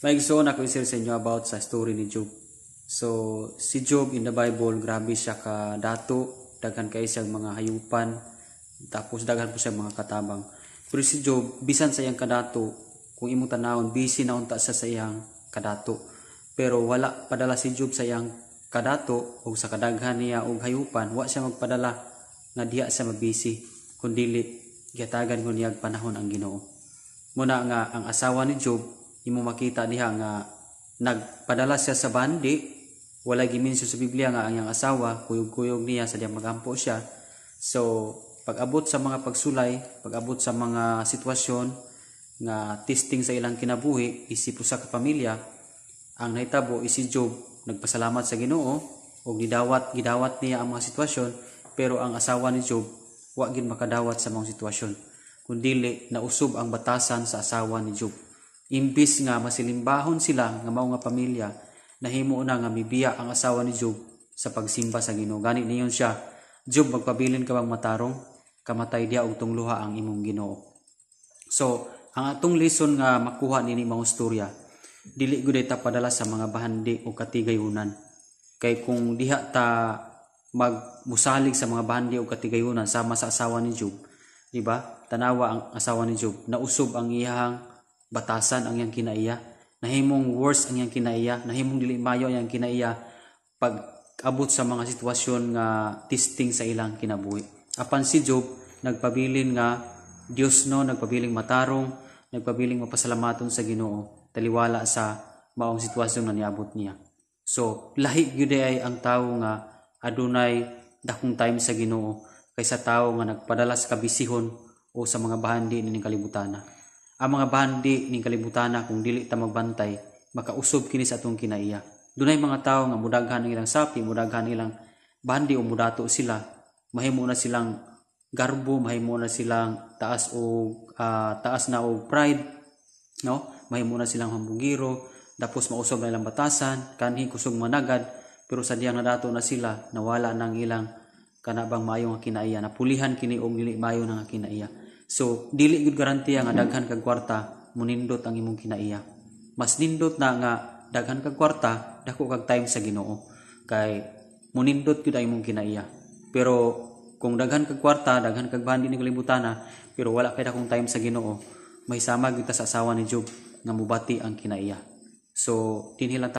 Mga igsoon, ako i-share sa inyo about sa story ni Job. So, si Job in the Bible, grabe siya ka dato, daghan kay siyang mga hayupan, tapos daghan po siya mga katabang. Pero si Job, bisan sa iyang kadato, kung imong tanawon, busy na unta siya sa iyang kadato. Pero wala padala si Job sa iyang kadato o sa kadaghan niya og hayupan, wa siya magpadala nga diha siya mabisi, kundili gihatagan ko niya panahon ang Ginoo. Muna nga ang asawa ni Job, imo makita diha nga nagpadala siya sa bandi. Wala gimension sa Biblia nga ang iyang asawa kuyog-kuyog niya sa diyang magampo siya. So pag-abot sa mga pagsulay, pag-abot sa mga sitwasyon nga testing sa ilang kinabuhi isip usa ka pamilya, ang nahitabo is si Job nagpasalamat sa Ginoo ug gidawat gidawat niya ang mga sitwasyon, pero ang asawa ni Job wa gid makadawat sa mga sitwasyon, kundili nausob ang batasan sa asawa ni Job. Imbis nga masilimbahon sila nga mao nga pamilya, nahimo na nga mibiya ang asawa ni Job sa pagsimba sa Ginoo. Gani niyon siya, "Job, magpabilin ka bang matarong? Kamatay diha og tungluha ang imong Ginoo." So, ang atong lesson nga makuha nini mga storya, dili gud ta padala sa mga bahandi o katigayunan. Kay kung diha ta magmusalig sa mga bahandi o katigayunan sama sa asawa ni Job, di ba? Tanawa ang asawa ni Job, nausob ang iyang batasan, ang iyang kinaiya. Nahimong worse ang iyang kinaiya, nahimong dili mayo ang iyang kinaiya pag abot sa mga sitwasyon nga testing sa ilang kinabuhi. Apan si Job nagpabilin nga Dios no, nagpabiling matarong, nagpabiling mapasalamaton sa Ginoo taliwala sa maong sitwasyon nga niabot niya. So lahi gyud ay ang tawo nga adunay dakong time sa Ginoo kaysa tawo nga nagpadala sa kabisihon o sa mga bahandi ning kalibutana. Ang mga bahandi ning kalibutana, kung dili ta magbantay, makausob kini sa atong kinaiya. Dunay mga tawo nga mudaghan ang ilang sapi, mudaghan ang ilang bahandi o mudato sila, mahimo na silang garbo, mahimo na silang taas na og pride, no? Mahimo na silang hambugiro, tapos mausob na ilang batasan, kanhi kusog managad, pero sa diyang nadato na sila, nawala nang ilang kana bang maayo nga kinaiya, napulihan kini og dili maayo na nga kinaiya. So dili gyud garantiya nga daghan kag kwarta munindot ang imong kinaiya. Mas nindot na nga daghan kag kwarta, dako kag time sa Ginoo, kay munindot gyud ang imong kinaiya. Pero kung daghan kag kwarta, daghan kag bahandi ning kalibutana, pero wala kay dakong time sa Ginoo, may sama gyud ta sa asawa ni Job nga mubati ang kinaiya. So dinhi lang.